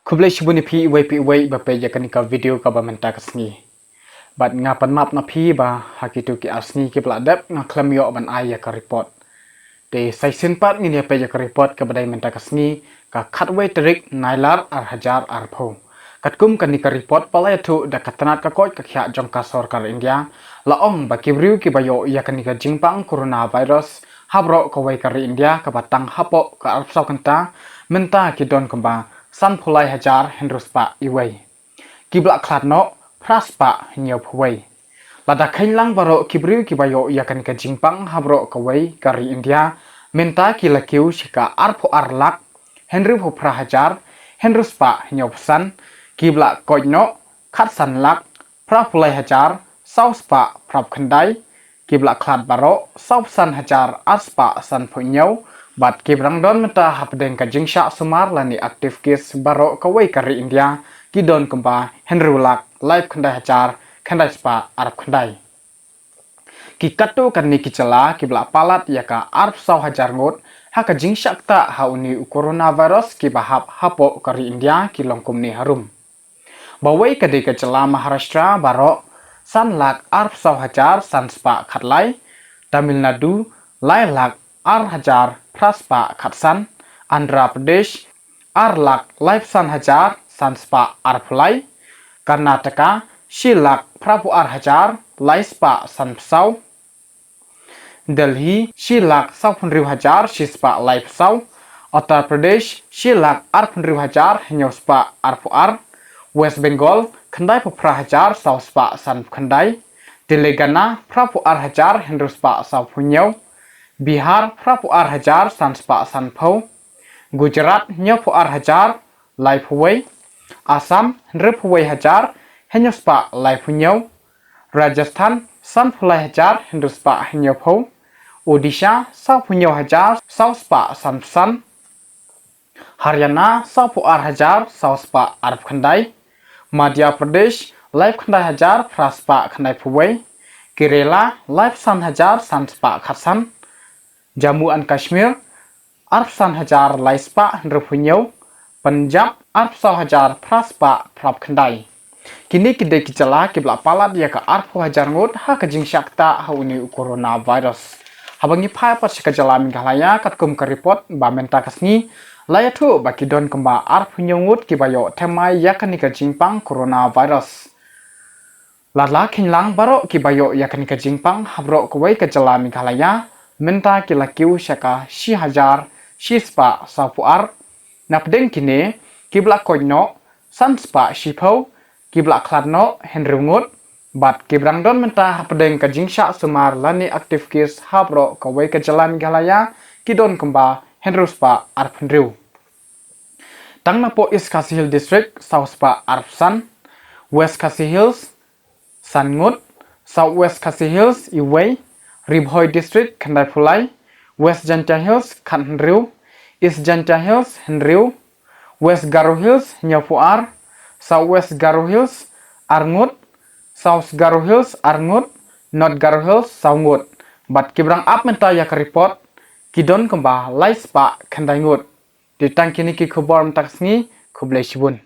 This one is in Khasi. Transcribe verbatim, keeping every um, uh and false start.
Khublei shibun ïa phi iwei pa iwei ba peit ïa kane ka video kaba mynta ka sngi. Bad nga pan map na phi ba ha kitu ki ar sngi kiba la dep nga khlem ïoh ban ai ïa ka report. Te sa shisien pat ngin ïa peit ïa ka report kaba dei mynta ka sngi, ka khatwei tarik Nailar ar hajar arphew. Katkum kane ka report ba la ïathuh da ka tnat ka koit ka khiah jong ka sorkar India, la ong ba ki briew kiba ïoh ïa kane ka jingpang coronavirus ha baroh kawei ka ri India kaba tang hapoh ka arphew saw kynta, mynta ki don kumba sanphew lai hajar hynriew spah iwei. Kiba la khlad noh phra spah hynñiewphew wei. Lada kheiñ lang baroh ki briew kiba ïoh ïa kane ka jingpang ha baroh kawei ka ri India, mynta ki la kiew sha ka arphew ar lak hynriewphew phra hajar hynriew spah hynñiewphew san. Kiba la koit noh khatsan lak phraphew lai hajar saw spah phraphew khyndai. Kiba la khlad baroh sawphew san hajar ar spah sanphew hynñiew. Bad kiba dang don mynta hapdeng ka jingshah sumar lane active case baroh kawei ka ri India ki don kumba hynriew lak laiphew khyndai hajar khyndai spah arphew khyndai. Ki katto katne ki jylla kiba la palat ïa ka arphew saw hajar ngut ha ka jingshah ktah ha une u coronavirus kiba hap hapoh ka ri India ki long kumne harum. Bawei ka dei ka jylla Maharashtra baroh san lak arphew saw hajar san spah khatlai, Tamil Nadu lai lak ar hajar phra spah khatsan, Andhra Pradesh ar lak laiphew san hajar san spah arphew lai, Karnataka shi lak phraphew ar hajar lai spah sanphew saw, Delhi shi lak sawphew hynriew hajar shi spah laiphew saw, Uttar Pradesh shi lak arphew hynriew hajar hynñiew spah arphew ar, West Bengal khyndaiphew phra hajar saw spah sanphew khyndai, Telangana phraphew ar hajar hynriew spah sawphew hynñiew, Bihar phraphew ar hajar san spah sanphew, Gujarat hynñiewphew ar hajar laiphew wei, Assam hynriewphew wei hajar hynñiew spah laiphew hynñiew, Rajasthan sanphew lai hajar hynriew spah hynñiewphew, Odisha sawphew hynñiew hajar saw spah sanphew san, Haryana sawphew ar hajar saw spah arphew khyndai, Madhya Pradesh laiphew khyndai hajar phra spah khyndaiphew wei, Kerala laiphew san hajar san spah khatsan, Jammu and Kashmir arphew san hajar lai spah hynriewphew hynñiew, Punjab arphew saw hajar phra spah phraphew khyndai. Kine ki dei ki jylla kiba la palat ïa ka arphew hajar ngut ha ka jingshah ktah ha une u coronavirus. Haba ngi phai pat sha ka jylla Meghalaya katkum ka report ba mynta ka sngi la ïathuh ba ki don kumba arphew hynñiew ngut kiba ïoh thymmai ïa kane ka jingpang coronavirus. Lada kheiñ lang baroh kiba ïoh ïa kane ka jingpang ha baroh kawei ka jylla Meghalaya, mynta ki la kiew sha ka shi hajar shi spah sawphew ar. Napdeng kine kiba la koit noh san spah shiphew, kiba la khlad noh hynriew ngut. Bad kiba dang don mynta hapdeng ka jingshah sumar lane active case ha baroh kawei ka jylla Meghalaya ki don kumba hynriew spah arphew hynriew. Tang napoh East Khasi Hills District saw spah arphew san, West Khasi Hills san ngut, South West Khasi Hills iwei, Ri Bhoi District khyndaiphew lai, West Jaintia Hills khathynriew, East Jaintia Hills hynriew, West Garo Hills hynñiewphew ar, South West Garo Hills ar ngut, South Garo Hills ar ngut, North Garo Hills saw ngut. Bad kiba dang ap mynta ïa ka report ki don kumba lai spah khyndai ngut. Dei tang kine ki khubor mynta ka sngi, khublei shibun.